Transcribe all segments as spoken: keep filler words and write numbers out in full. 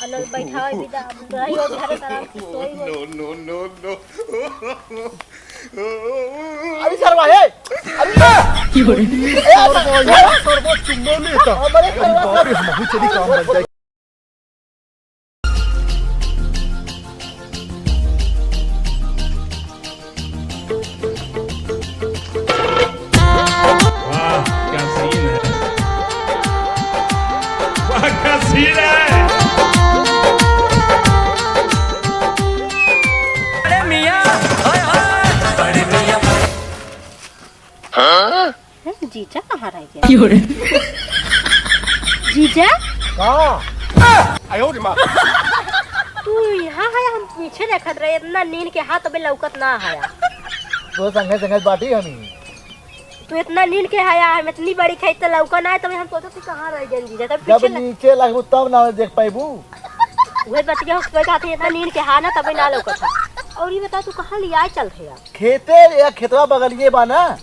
अनल बैठावे बिदा, अब रही हो घर आराम से सोई हो। No, no, no, no। अरे सरवा, ए! अरे! की हो रे? ए, सरवा, ए, सरवा, चुम्बो लेता। अरे, अरे, बाप रे, हम चली काम बन जाए। वाह, क्या सीन है। वाह, क्या सीन है। बड़े मियाँ, हाय, हाय। बड़े मियाँ। हाँ? हैं, जीजा कहाँ रह गया? की हो रे? जीजा? का? आयो रे माँ। तू यहाँ है, हम पीछे देखत रहे, इतना नींद के हाथ अबे लौकत ना है। तो संगे संगे बाटी हमी। तू इतना नींद के है, हम इतनी बड़ी खेत लौका ना है, तब हम सोचत कि कहाँ रह गए जीजा, तब जब पीछे ले- नीचे लगबू तब ना देख पाइबू। वही बतिया हो, कोई कहते इतना नींद के हा ना, तबे ना लौकत है। और ये बता, तू कहाँ लिया चल रहे यार? खेते या खेतवा बगलिए बा ना।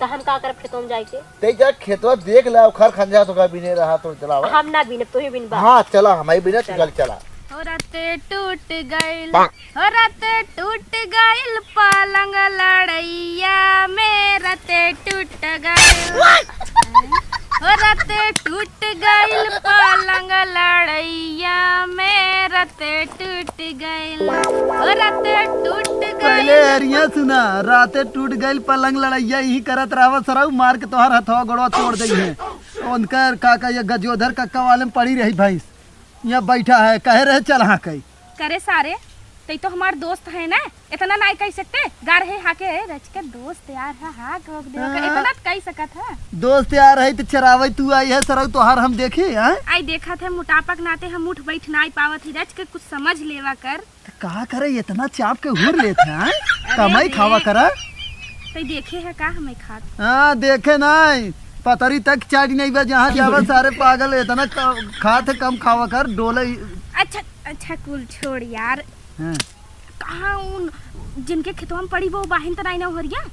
त हम का करब खेतवा में जाइके? ते जा खेतवा देख ले, खर खंजा तो का बिने रहा तो चलावा। हम ना बिनब, तू ही बिनबा। हाँ, चला, हम ही बिने, तू चला। चल, चला। हो राते टूट गइल, पाक। हो राते टूट गइल पलंग लड़ैया में, राते टूट गइल। What? हो राते टूट गइल पलंग लड़ैया में, राते टूट गइल, ओ राते टूट गइल। पहले हरिया सुना, राते टूट गइल पलंग लड़ैया, यही करत रहवा सरऊ, मार के तोहार हथवा गोड़वा तोड़ देइहैं। उनकर का, का ये गजोधर कक्का वाले में पड़ी रही भैंस, यहाँ बैठा है, कहे रहे चल हाँ कही। करे सारे, तई तो हमार दोस्त है ना, इतना नाई कह सकते। गार है हाँ के, रच के दोस्त यार है, हाँ, ठोक दे, हाँ। इतना तो कह सकत है। दोस्त यार है तो चरावे तू आई है सरऊ, तोहार हम देखी, हाँ? आई देखत है, मोटापा के नाते हम उठ बैठ नाई पावत ही, रच के कुछ समझ लेवा कर। तो का करे, इतना चाप के हुर लेत है, हाँ? अरे कमाई रे। खावा करा। तई देखे है का हमें खात? हाँ, देखे नाई, पतरी तक चाटी नहीं बा, जहाँ जावा सारे पागल, इतना क-, खात है, कम खावा कर, डोले ही। अच्छा, अच्छा, कुल छोड़ यार। हाँ। कहाँ उन जिनके खेतवा में पड़ी वो बाहिन त नाई ना उहरिया?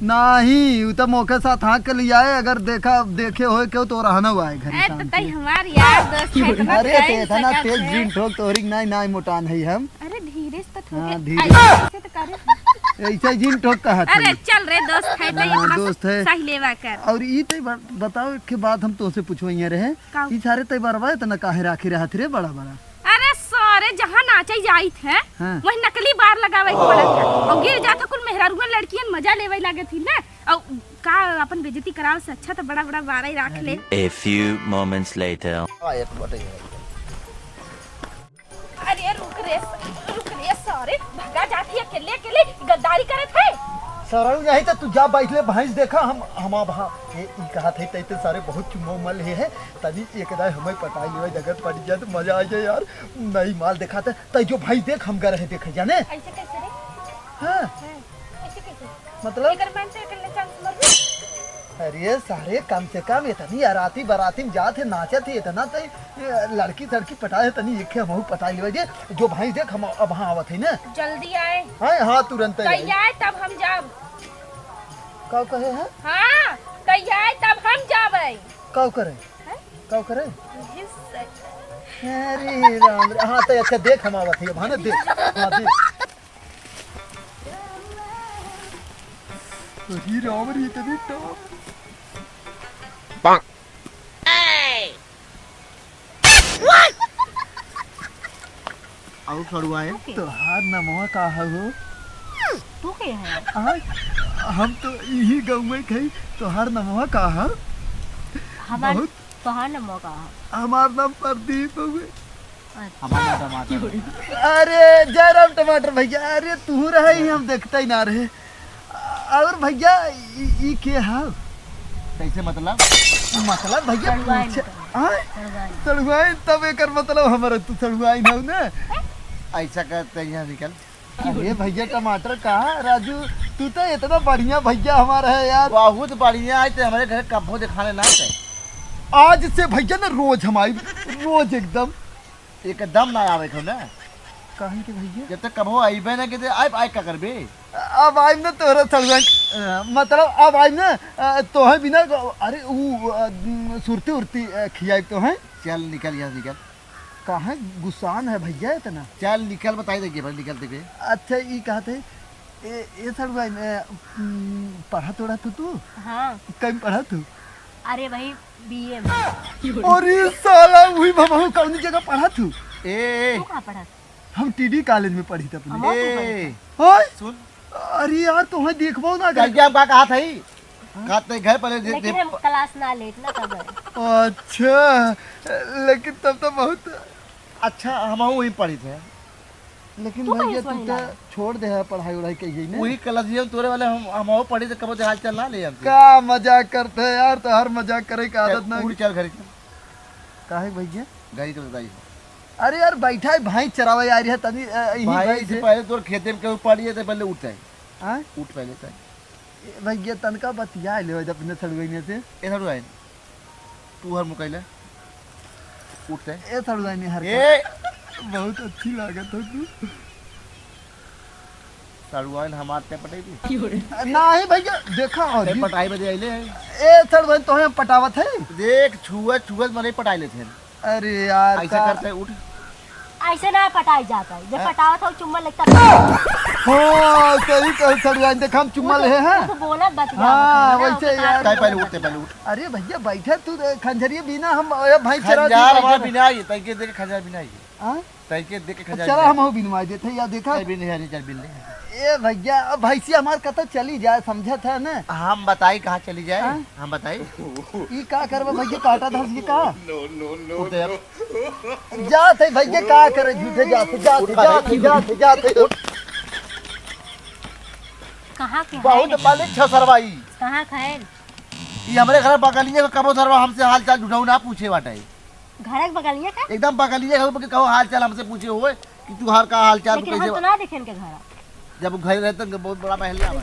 नाही, उ त मोके साथ हाँक के लियाए, अगर देखा, देखे होए केहू तो रहना हुआ है घर ए, शाम तो तई के। हमार यार दोस्त है, इतना अरे, कह ते इतना सकत तेज है। जिन ठोक तोहरी के नाई, नाई मोटान है हम। अरे धीरे से तो ठोके। हाँ, धीरे। ऐसे, ऐसे तो करे। ऐसे जिन ठोक कहा अरे थी। चल रे दोस्त है, तई हाँ, अपना दोस्त है। सही लेवा कर। और ई तई ब-, बताओ, एक बात हम तोसे पूछो, यहाँ रहे। का? ई सारे तई बरवा इतना काहे राखी रहत रे, बड़ा बड़ा? अरे सारे, जहाँ नाचे जाइत है, हाँ। वहीं नकली बार लगावे के पड़त है। और गिर जात है, कुल मेहरारुआ लड़कियन मजा लेवे लागे थी ना। और का अपन बेइज्जती करावे से अच्छा तो बड़ा बड़ा बार ही राख ले। A few moments later। आ, एक बटे। अरे रुक रे, रुक रे सारे, भगा जाती है अकेले अकेले, गद्दारी करत है। सरऊ नहीं तो तू जा बैठ ले, भैंस देखा हम, हम अब हाँ, ए, ई कहा थे, तैते सारे बहुत चुम्मा उम्मा ले है, तनी एक दाई हमें पटाई लेवे, जगत पड़ जाए तो मजा आ जाए यार। नई माल देखाते, तै जो भाई देख, हम गए रहे देखे जाने। ऐसे कैसे रे? हाँ। हैं, ऐसे कैसे? मतलब? एकर मन से अकेले चांस मर गई। अरे सारे, कम से कम इतनी अराती बराती में जात है, नाचत है, इतना तै, ये लड़की सड़की पटाए, तनी एक हमहू पटाई लेवे जे, जो भाई देख, हम अब हाँ आवत है ना। जल्दी आए। हाँ, हाँ, तुरंत कहिया आए। आए तब हम जाब। का कहे है? हाँ, कहिया आए तब हम जाबे। का करे? हैं? का करे? यही से। अरे राम रे, हाँ, तो अच्छा देख, हम आवत है, अब, हाँ ना, देख, हाँ, देख। अरे राम रे, इतनी टॉप। और सड़ुआइन, ओके। तोहार नमवा का है हो? तू के है? आ, हम तो यही गाँव में थे, तोहार नमवा का है? हमार बहुत तोहार नाम का है? हमार नाम प्रदीप हउवे। अच्छा। हमार नाम टमाटर। अरे, जयराम टमाटर भैया, अरे, तू रहे ही, हम देखते ही ना रहे। और भैया, ई, ई के है? कैसे मतलब? मतलब भैया, सड़ुआइन पूछे, का। हाँ? सड़ुआइन। सड़ुआइन, तब एकर मतलब हमारा तू सड़ुआइन हौ ना? ऐसा करते हैं, निकल। अरे भैया टमाटर कहाँ, राजू, तू तो इतना बढ़िया भैया हमारा है यार। बहुत बढ़िया है, ते हमारे घर कब्बो दिखाने ना आते। आज से भैया ना रोज हम आइब, रोज एकदम। एकदम ना आवे हो ना। काहे के भैया? जब तक कब्बो आइबे ना के, आइब, आइब का करबे? अब आइब ना तोहरा सड़ुआइन, अ, मतलब अब आइब ना, अ, तोहे बिना, अरे ऊ, अ, सुरती उरती, अ, खियाइब तोहे। चल निकल यहाँ से, निकल। काहे गुस्सान है भइया इतना? चल निकल, बताई देंगे भाई, निकल देंगे। अच्छा, ई कहत है, ए, ए सड़ुआ, ए, उम, पढ़त ओढ़त हो तू? हाँ। कहीं पढ़त हो? अरे भाई, बीए में। अरे साला, वही भमहू कौनी जगह पढ़त हो? ए, ए। तू कहाँ पढ़त? हम टीडी कॉलेज में पढ़ी थे अपने। हम ए। ओए! सुन। अरे यार, तोहे देखबो ना कर। क्या का कहा था ही? हाँ? कहते घर पर दे, लेकिन दे हम प- क्लास ना लेट ना तब है। अच्छा, लेकिन तब तो बहुत अच्छा, हम वहीं पढ़ी थे। लेकिन तू भैया, कहीं तू सोई तो ना। छोड़ दे है पढ़ाई वढ़ाई के, यही ना? वही क्लास ये तोरे वाले हम, हम और पढ़ी थे, कबो हाल चाल ना ले हमसे। का मजाक करते हैं यार, तो हर मजाक करे का आदत ना। उड़ चल घर के। काहे भैया? गाड़ी तो बताइए। अरे यार, बैठा है, भैंस चरावे आ रही है, तनी, अ, यही भाई, भैंस से है। पहले तोर खेते में केहू पड़ी है, तो पहले उठ जाए। हाँ? उठ पहले जाए। ए, भैया, तनका बतिया ले हो अपने सड़ुआइने से। ए सड़ुआइन, तू हर मुकाइला। उठ जाए। ए सड़ुआइने हर ए! बहुत अच्छी लागत हो तू। सड़ुआइन हमार ते पटेबी? नहीं भैया, देखा हो ते जी। पटाई बदे आइले है। ए सड़ुआइन, तोहे हम पटावत है। देख, छुअत, छुअत मने पटाई लेते हैं। अरे यार, ऐसे का करते हैं, उठ। ऐसे ना पटाई जाता है, जब हाँ। पटावत हो चुम्मा लगता है। हाँ, सही कह सड़ुआइन, देख हम चुम्मा वो तो, ले हैं। वो तो बोलत बतियावत हाँ, है ना, वैसे ओके, यार। ताई पहले उठते, पहले उठ। अरे भैया, बैठे तू, खंजरिए बिना हम, ए, भाई चरा खंजार दी, हमारे बैठे। बिना ही, तैके देख खंजार बिना ही। हाँ? तैके देख के खजा चला, जाए। हम हो बिनवाई देते हैं, या देखा? अरे बिन है, चल बिन ले। ए भैया, अब भैंसिया हमार कतौ चली जाए, समझत है ना? हम बताई कहाँ चली जाए? हाँ? हम बताई? ई का करबा भैया, काटा धस के का? नो, नो, नो, उठ दे अब। नो। जात है भैया, का करे, झूठे जात है, जात है, उठ, जात है, जात है, जात है। कहाँ के बहुत है? मालिक छ सरवाई। कहाँ के है? ई हमरे घर बगलिए के कबो सरवा हमसे हाल चाल झूठाऊ ना पूछे बाटे। घर के बगलिया का? एकदम बगलिए के, कहो हाल चाल हमसे पूछे हुए कि तू हर का हाल चाल, लेकिन कैसे हम तो ना देखेन के घर। जब वो घर रहे तो बहुत बड़ा महल आवा।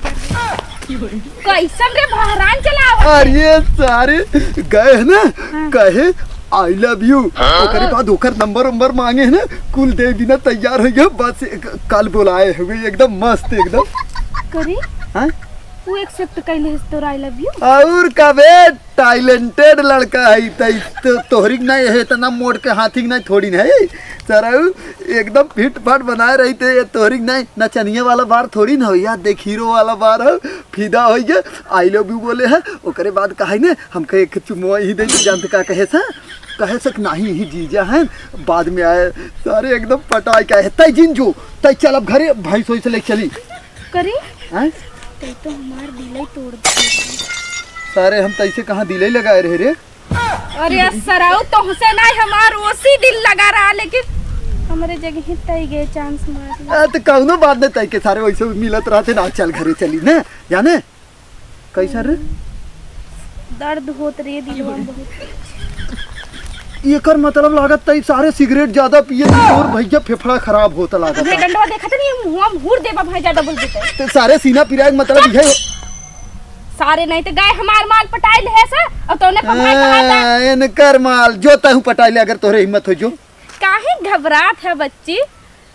कैसन रे बहरान चलावत है? अरे सारे गए है ना, हाँ। कहे I love you, हाँ। ओकरे बाद ओकर नंबर उम्बर मांगे है ना, कुल दे बिना तैयार हो गया, बस एक, कल बुलाए हुए एकदम मस्त एकदम। करी? हाँ? वो एक्सेप्ट कैले है तोर I love you? और का बे, टैलेंटेड लड़का है, तै तो, तोहरी के नहीं है, इतना मोड़ के हाथी के नहीं थोड़ी नहीं। सरऊ एकदम फिट फाट बनाए रही थे, ये तोहरी के नहीं, नचनिया वाला बार थोड़ी ना हो, या देख हीरो वाला बार हो, फिदा हो गया, I love you बोले है, ओकरे बाद कहा है ने, हमके एक चुम्मा ही दे, जानते का कहे सा, कहे सक नहीं ही जीजा है, बाद में आए, सारे एकदम पटाई का है, तै जिन जो, तै चल अब घरे, भैंस वैसे ले चली। करी? हैं? तै तो हमार दिल ही तोड़ दिया। सारे हम तैसे कहाँ दिल ही लगाए रहे रे? अरे सराऊ, तोहसे नाहीं हमार ओसी दिल लगा रहा, लेकिन हमरे जगह तय गए चांस मार लिया। आ, तो कौनो बात नहीं, तय के सारे वैसे भी मिलत रहते ना। चल घरे चली ना, जाने कैसा रे? दर्द होत रे दिलवा में बहुत। एकर मतलब लागत तई सारे सिगरेट ज्यादा पिए तो तोर भैया फेफड़ा खराब होत लागत। ये डंडवा देखत नहीं, मुंहवा में हुर देबा भाई, ज्यादा बोल देते। तो सारे सीना पिराए के मतलब ये हो। सारे नहीं तो गए हमार माल पटाई ले है सा, और तोने पमाई कहा था। ए, इनकर माल जो तहु पटाई ले, अगर तोहरे हिम्मत हो जो। काहे घबरात है बच्ची?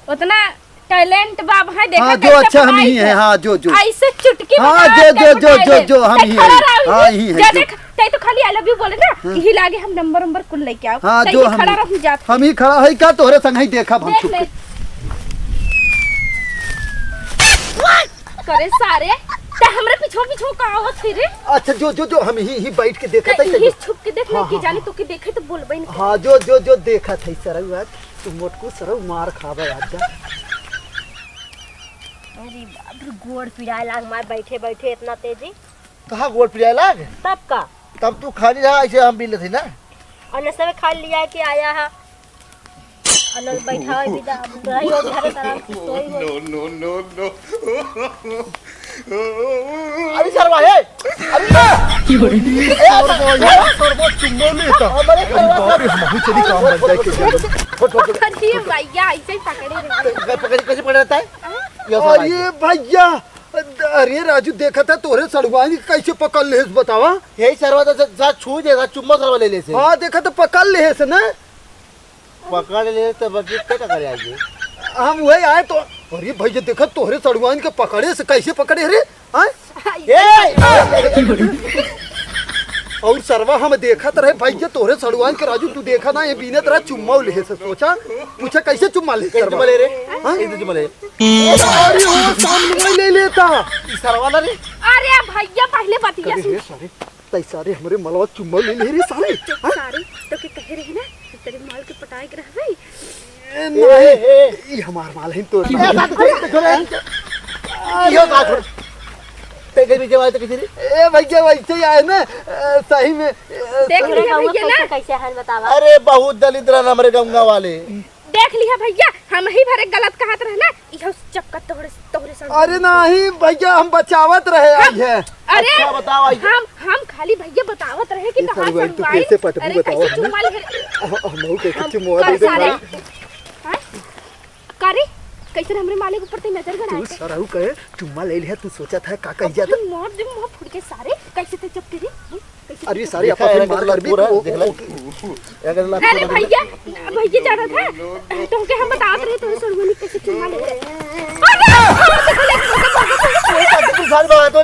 उतना टैलेंट बा भाई, देखा हाँ, जो कैसे अच्छा हम पटाई ही है। हैं, हाँ, जो, जो। ऐसे चुटकी हाँ, बजा जो, के जो, जो, पटाई जो, ले। जो, हम तै ही खड़ा हैं। रहो, हाँ, ही है, जा जो। देख, तै तो खाली I love you बोले ना, हाँ। यही लागे हम नंबर, नंबर कुल लेके आओ। हाँ, तै जो ही हम खड़ा ही, रहो, जात। हम ही खड़ा है का, तोहरे संग ही देखा हम देख चुप ले। के। करे सारे, ते हमरे पीछू पीछू का आवत है रे? अच्छा, जो, जो, जो, हम ही, ही बैठ के देखत है, यही जो। छुप के देख ले, हाँ, कि हाँ, जाने हाँ। तो के देखे तो बोलबे नहीं करे। हाँ, जो, जो, जो देखत है सरऊ, आज तू मोटकू सरऊ मार खाबे आज जा। अरे बाप रे, गोड़ पिराए लाग मार बैठे बैठे इतना तेजी। कहाँ गोड़ पिराए लाग? तब का? तब तू खाली रहा, ऐसे हम भी लेते ना। और नशा में खा लिया के आया है। अनल बैठा है बिदा, अब रही हो घर आराम से सोई हो। No, no, no, no। अरे सरवा, हे! अरे ना! की हो रही है? ए, सरवा, सरवा, चुम्मा लेता। अरे बाप रे, हम चली काम बन जाए के। छोड़, छोड़, छोड़। अरे भैया, ऐसे ही पकड़े रहे। पकड़, कैसे पकड़ रहता है? ये सरवा। अरे भैया, अरे राजू, देखा था तोहरे सड़ुआइन कैसे पकड़ लेस बतावा? यही सरवा तो सा-, सा-, छू दे, सा-, चुम्मा सरवा ले ले से। हाँ, देखा तो पकड़ लेस ना। पकड़ ले तो बकी के टकरे आइए। हम वही आए तो, अरे भैया, देखा तोहरे सड़ुआइन के पकड़े से कैसे पकड़े रे? हाँ? ए! और सरवा हम देखत रहे भैया तोहरे सड़ुआइन के राजू, तू देखा ना ये बीनत रहा चुम्मा लेहे से। सोचा, पूछा कैसे चुम्मा ले एक सरवा? चुम्मा ले रे। हाँ? एक दो चुम्मा ले। अरे वो सामने ले लेता। ई सरवा ना रे। अरे भैया पहले बतिया अरे सुन। रे सारे, तै सारे हमरे मलवा चुम्मा ले ले रे सारे। चुप हाँ? सारे, तो के कहे रहे ना कि तेरे माल के पटाए के रहबे। ए, नहीं, ए, ए। ई हमार माल है तो। ए, बात छोड़, छोड़, छोड़। इहो बात छोड़। ते के पीछे आए तो किसी रे? ए भैया वैसे ही आए ना, अ, सही में, अ, देख तोहरे लिया गौवा भैया कैसे, ना। कैसे हाल बतावा? अरे बहुत दलिद्र रहन हमरे गौवा वाले। देख लिया भैया, हम ही भरे गलत कहत रहे ना, इहो चपकत तोहरे, तोहरे संग। अरे नहीं भैया, हम बचावत रहे हम, आई है। अरे अच्छा, बताओ, आई। हम, हम खाली भैया बतावत रहे कि ये तोहार सड़ुआइन तू सड़ुआइन, कैसे पटबू अरे बताओ कैसे हमें? चुम्मा ले, हम, हम कैसे हम चुम्मा कर दे सारे। तुम्हारे? हाँ? का रे? कैसे हमरे मालिक ऊपर ते नजर गड़ाए तू थे? सरऊ कहे चुम्मा ले लिया, तू सोचा था का कह जाता? अपनी मौत दे मुंह फुड़ के सारे, कैसे ते चपके रे? हम्म? कैसे अरे ते सारे देखा आपस है में ना, मार कर भी पूरा वो, देख ले। वो, अगर ना अरे पूरा भैया, भैया जाना था, तुमके हम बतात रहे, तोहरे सड़ुआइन कैसे चुम्मा ले रहे। अरे! तू सारी बात हो,